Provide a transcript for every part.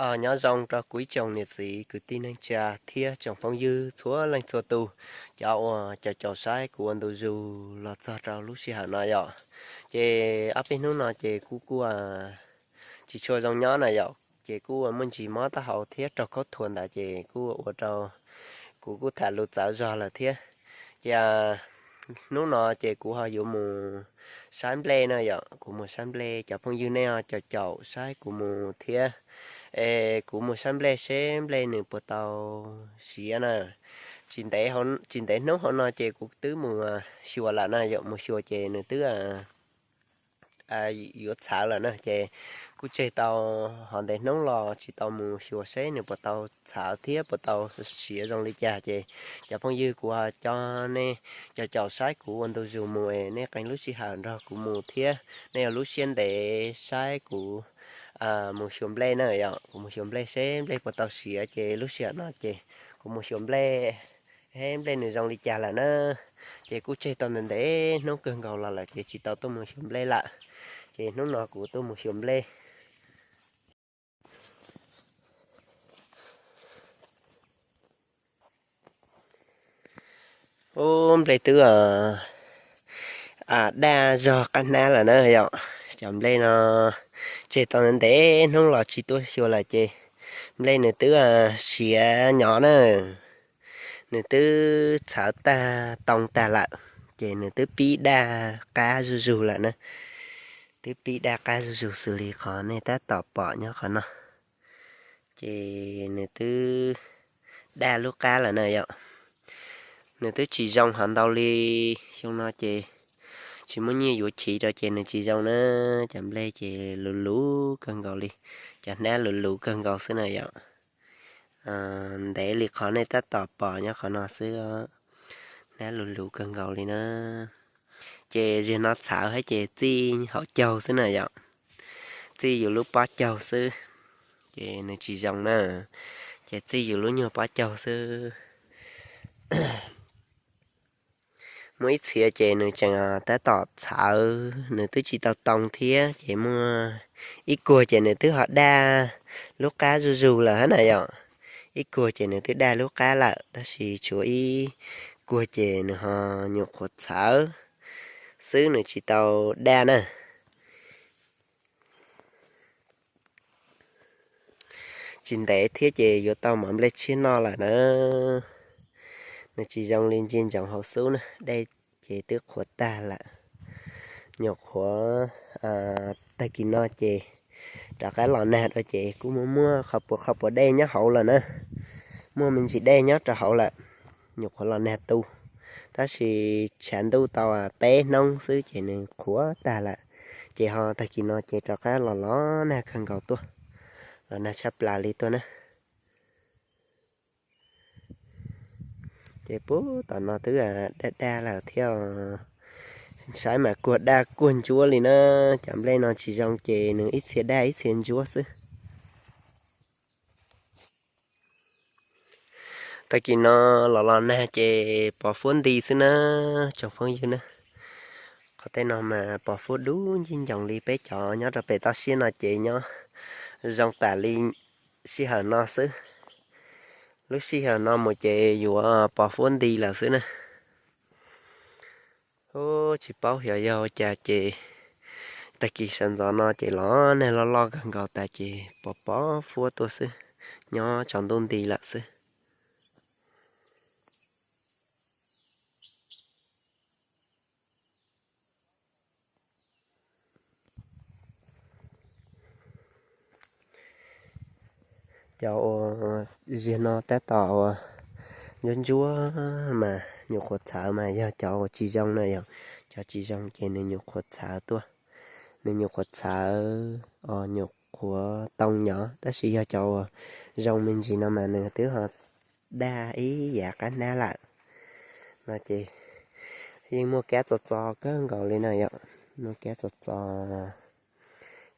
Nyob zoo rau kuv ib tsoom niam txiv kwv tij neej tsa thiab tsoom phooj ywg txhua leej txhua tus, cov uas caum caum saib kuv ua ntu zus los txog rau lub sij hawm no yom. Ces ob peb hnub no ces kuv kuj tsis tshua zoo nyob na yom, ces kuj muaj ntsis mob taub hau thiab raug khaub thuas ntawd ces kuj ua rau kuv kuj tham lus txawv zog lawm thiab. Ces hnub no ces kuv ho yuav mus saib nplej na yom, kuv mus saib nplej, cov phooj ywg nej ho caum caum saib kuv mus thiab, es kuv mus saib nplej seb nplej nws puas tau siav na. Tsis ntev, tsis ntev hnub hauv no ces kuv twb mus xyuas lawm na yom, mus xyuas ces nws twb yuav txhawv lawm na, ces kuj tseg tau hov ntev hnub los tsis tau mus xyuas seb nws puas tau txhawv thiab puas tau siav zoo li cas. Ces cov phooj ywg, kuv ho coj nej caum caum saib kuv ua ntu zus mus es nej qee lub sij hawm nrog kuv mus thiab, nej ua lub siab ntev saib kuv mus xyuas nplej na yom, kuv mus xyuas nplej seb nplej puas tau siav. Ces lub sij hawm no ces kuv mus xyuas nplej, seb nplej nws zoo li cas lawm na. Ces kuj tseg tau ntev ntev hnub kawg nkaus los lawm ces tsis tau tuaj mus xyuas nplej lawm, ces hnub no kuv tuaj mus xyuas nplej. Ub, nplej twb daj zog qab hnab lawm na yom. Cov nplej no tseg tau ntev hnub los tsis tuaj xyuas lawm ces nplej nws twb siav nyob na, nws twb txhawv tag too tag lawm, ces nws twb pib daj qab zuj zus lawm na. Twb pib daj qab zuj zus xws li qhov nej tab tom pom nyob qhov no. Ces nws twb daj lub qab lawm na yom. Nws twb tsis zoo hov ntau li, xyoo no ces tsis muaj nyiaj yuav chiv rau ces nws tsis zoo na. Cov nplej ces luv luv kawg nkaus li, cov hnab luv luv kawg nkaus xwb na yom. Ntev li qhov nej tab tom pom nyob qhov no xwb, hnab luv luv kawg nkaus li na. Ces zaum no txhawv thiab ces txij hauv caug xwb na yom, txij yus lub pob caug xwb, ces nws tsis zoo na, ces txij yus lub nyuag pob caug xwb. Muaj ib txhia ces nws tseem tab tom txhawv, nws twb tsis tau too thiab, ces muaj ib kuag ces nws twb ho daj lub qab zuj zus lawm hab na yom. Ib kuag ces nws twb daj lub qab lawm, tab sis tshuav ib kuag ces nws ho nyuam qhuav txhawv xwb, nws tsis tau daj na. Tsis ntev thiab ces yuav tau mov nplej tshiab noj lawm na. Nws tsis zoo li ntsia ntsoov hauv xub na, dej ces twb qhuav tag lawm. Nyuam qhuav tag kis no ces rov qab los nag dua ces kuj muaj muaj qhov puas qhov puas dej nyob hauv lawm na. Muaj me ntsis dej nyob rau hauv lawm, nyuam qhuav los nag tu. Tab sis tshav ntuj tau peb hnub xwb ces nws qhuav tag lawm. Ces ho tag kis no ces rov qab los los nag kawg nkaus tuaj, los nag tshaj plaws li tuaj na. Ces puag tom no twb daj daj lawm thiab, saib mas kuag daj kuag ntsuab li na. Cov nplej no tsis zoo ces nws ib txhia daj ib txhia ntsuab xwb. Tag kis no los los nag ces pos fuab nti xwb na, tsoom phooj ywg na. Qhov tej no mas pos fuab dub ncig ncoos li, peb cov nyob rau pem toj siab no ces nyob zoo tas li sij hawm no xwb. Lub sij hawm no mus ces yuav pos fuab nti lawm xwb na. Tsis paub xyov yog ua cas ces tag kis sawv ntxov no ces los nag loj loj kawg nkaus tas ces pos pos fuab tuaj xwb, nyob tsaus ntuj nti lawm xwb. Cov uas ziag no tab tom uas ntsuab ntsuab mas nyuam qhuav txhawv mas yog cov uas tsis zoo na yom. Cov tsis zoo ces nws nyuam qhuav txhawv tuaj, nws nyuam qhuav txhawv, nyuam qhuav too nyob, tab sis yog cov uas zoo me ntsis no mas nws twb ho daj ib yav qab hnab lawm. No ces yeej muaj kab txo txo kawg nkaus li na yom, muaj kab txo txo,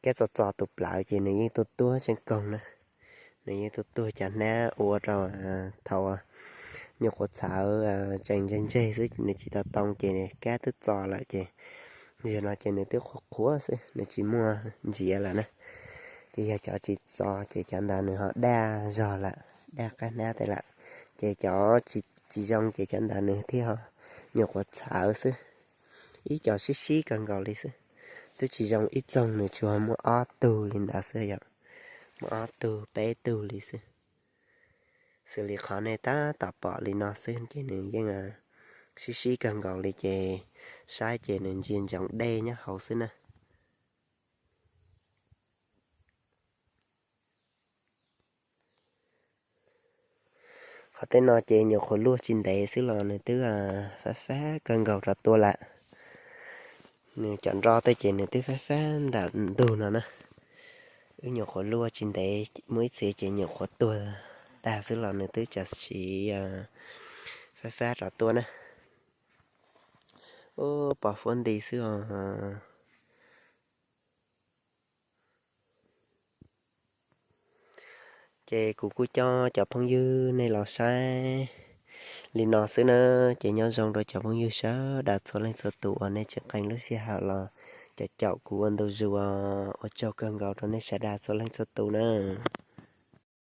kab txo txo tus plawv ces nws yeej tuaj tuag tseej koog na. Nws yeej tuaj tuag cov hnab ua rau thaum nyuam qhuav txhawv tseem ntseg ntseg xwb, nws tsis tau too ces kab twb txo lawm ces yog no ces nws twb qhuav qhuav xwb, nws tsis muaj ntsiav lawm na. Ces yog cov tsis txo ces cov ntawd nws ho daj zog lawm, daj qab hnab tas lawm. Ces cov tsis zoo ces cov ntawd nws thiaj nyuam qhuav txhawv xwb. Ib cov sib sib kawg nkaus li xwb. Twb tsis zoo ib txoog, nws tsuas muaj ob tug li ntawd xwb yom, muaj ob tug peb tug li xwb. Xws li qhov nej tab tom pom li no xwb ces nws yeej sib sib kawg nkaus li ces saib ces nws ntsia ntsoov dej nyob hauv xwb na. Qhov tej no ces nyuam qhuav luaj tsis ntev xwb los nws twb fab fab kawg nkaus rov tuaj lawm. Nws cov nroj tej ces nws twb fab fab ntawm ntug no na. Wb nyuam qhuav luaj tsis ntev, muaj ib txhia ces nyuam qhuav tuag tag xwb los nws twb tsam sim fab fab rov tuaj na. Ub, pos fuab nti xwb os. Ces kuv kuj coj cov phooj ywg nej los saib li no xwb na. Ces nyob zoo rau cov phooj ywg sawv daws txhua leej txhua tus uas nej tseem qee lub sij hawm los caum caum kuv ua ntu zus. Ua tsaug kawg nkaus rau nej sawv daws txhua leej txhua tus na.